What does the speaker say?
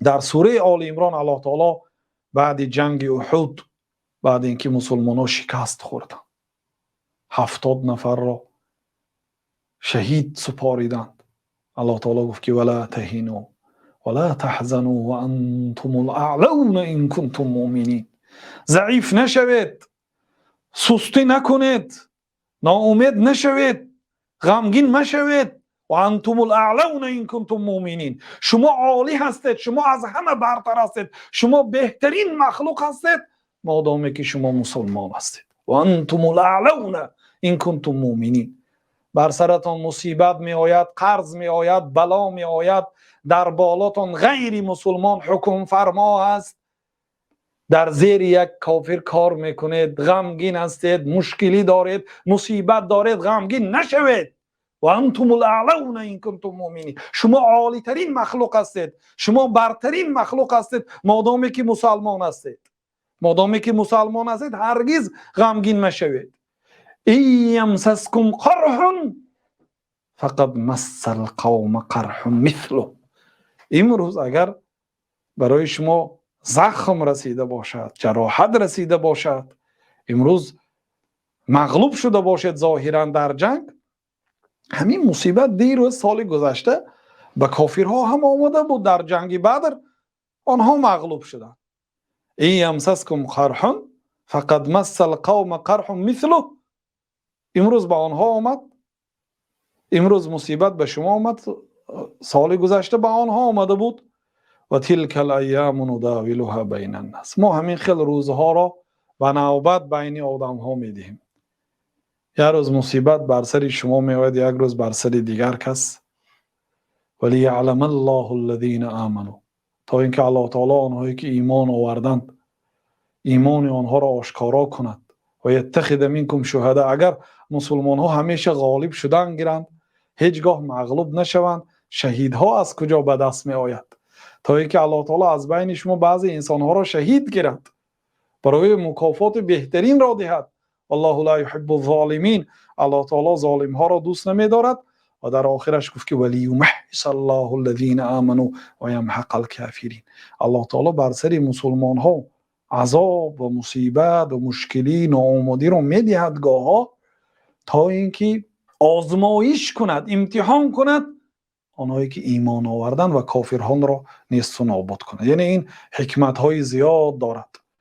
Дар сураи Оли Имрон Аллоҳи таъоло баъди ҷанги Уҳуд, баъд инки мусулмонҳо шикаст хӯрданд, 70 нафарро шаҳид супориданд, Аллоҳи таъоло гуфт ки: ولا تهنوا ولا تحزنوا وأنتم الأعلون إن كنتم مؤمنين. Заиф нашавед, сустӣ накунед, ноумед нашавед, ғамгин машавед. وأنتم الأعلون إن كنتم مؤمنين. Шумо олӣ ҳастед, шумо аз ҳама бартар ҳастед, шумо беҳтарин махлуқ ҳастед, модоме ки шумо мусулмон ҳастед. وأنتم الأعلون إن كنتم مؤمنين. Бар саратон мусибат меояд, қарз меояд, бало меояд, дар болотон ғайри мусулмон ҳукмфармо аст, дар зери як кофир кор мекунед, ғамгин ҳастед, мушкилӣ доред, мусибат доред, ғамгин нашавед. وأنتم الأعلون إن كنتم مؤمنين. Шумо олитарин махлуқ ҳастед, шумо бартарин махлуқ ҳастед, модоме ки мусалмон ҳастед. Модоме ки мусалмон ҳастед, ҳаргиз ғамгин машавед. إن يمسسكم قرح فقد مس القوم قرح مثله. Имрӯз агар барои шумо захм расида бошад, ҷароҳат расида бошад, имрӯз мағлуб шуда бошед зоҳиран дар ҷанг, ҳамин мусибат дирӯз, соли гузашта, ба кофирҳо ҳам омада буд. Дар ҷанги Бадр онҳо мағлуб шуданд. إن يمسسكم قرح فقد مس القوم قرح مثله. Имрӯз ба онҳо омад, имрӯз мусибат ба шумо омад, соли гузашта ба онҳо омада буд. وتلك الأيام نداولها بين الناس. Мо ҳамин хел рӯзҳоро ба навбат байни одамҳо медиҳем. Як рӯз мусибат бар сари шумо меояд, як рӯз бар сари дигар кас. وليعلم الله الذين آمنوا. То инки Аллоҳ таъоло онҳое ки имон оварданд, имони онҳоро ошкоро кунад. ويتخذ منكم شهداء. Агар мусулмонҳо ҳамеша ғолиб шудан гиранд, ҳеҷ гоҳ мағлуб нашаванд, шаҳидҳо аз куҷо ба даст меояд? То инки Аллоҳ таъоло аз байни шумо баъзе инсонҳоро шаҳид гирад, барои мукофоти беҳтаринро диҳад. والله لا يحب الظالمين. Аллоҳ таъоло золимҳоро дӯст намедорад. Ва дар охираш гуфт ки: وليمحص الله الذين آمنوا ويمحق الكافرين. Аллоҳ таъоло бар сари мусулмонҳо азоб ва мусибат ва мушкилӣ, ноомодиро медиҳад гоҳҳо, то инки озмоиш кунад, имтиҳон кунад онҳое ки имон оварданд ва кофирҳонро несту нобуд кунад. Яъне ин ҳикматҳои зиёд дорад.